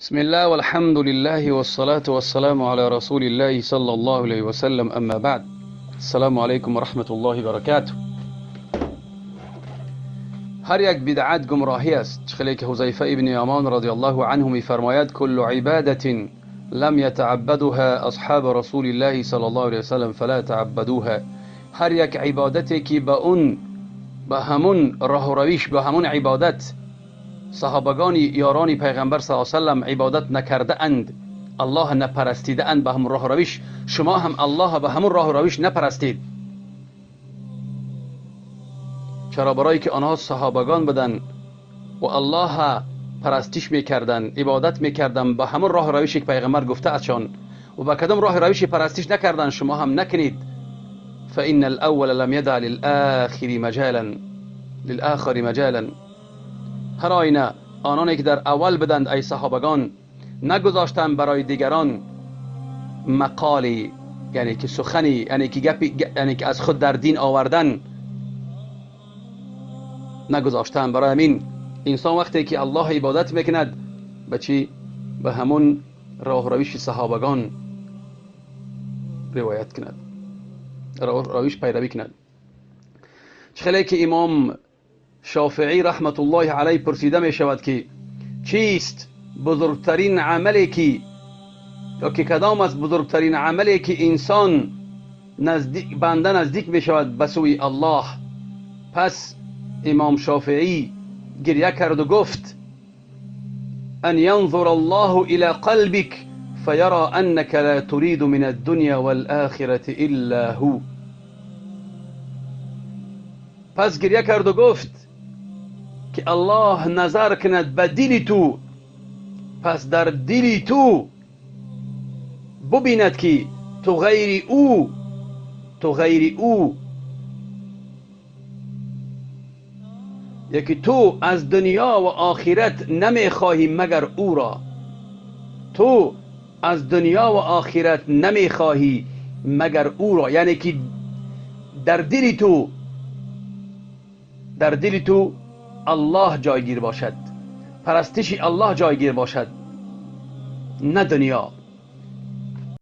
بسم الله والحمد لله والصلاة والسلام على رسول الله صلى الله عليه وسلم، اما بعد. السلام علیکم و رحمت الله و برکاته. هر یک بدعت گمراهی است. خیلی که حذیفه ابن یامان رضی الله عنه میفرماید: کل عبادة لم يتعبدها اصحاب رسول الله صلی الله علیه وسلم فلا تعبدوها. هر یک عبادتی که به اون به همون راه و روش، به همون عبادت صحابگان یاران پیغمبر صلی الله علیه وسلم عبادت نکرده اند، الله نپرستیده اند به همون راه و روش، شما هم الله به همون راه و روش نپرستید. چرا؟ برای که آنها صحابگان بودن و الله پرستش میکردن، عبادت میکردن به همون راه و روشی که پیغمبر گفته ازشان، و به کدام راه روش پرستش نکردن شما هم نکنید. فإن الأول لم يدع للآخر مجالا. هر آینه آنانی که در اول بدند ای صحابگان نگذاشتند برای دیگران مقالی، یعنی که سخنی، یعنی که گپی، یعنی که از خود در دین آوردن نگذاشتند. برای همین انسان وقتی که الله عبادت میکند به چی؟ به همون راه روش صحابگان روایت کند، روش پیروی کند. چخلی که امام شافعی رحمت الله علیه پرسیده می شود که چیست بزرگترین عملی که یا که کدام از بزرگترین عملی که انسان نزدیک، بنده نزدیک می شود به سوی الله؟ پس امام شافعی گریه کرد و گفت: ان ينظر الله الى قلبك فيرى انك لا تريد من الدنيا والآخرة الا هو. پس گریه کرد و گفت که الله نظر کند به دل تو، پس در دل تو ببیند که تو غیر او، تو غیر او، یکی تو از دنیا و آخرت نمیخواهی مگر او را. تو از دنیا و آخرت نمیخواهی مگر او را، یعنی که در دل تو، در دل تو الله جایگیر باشد، پرستش الله جایگیر باشد، نه دنیا.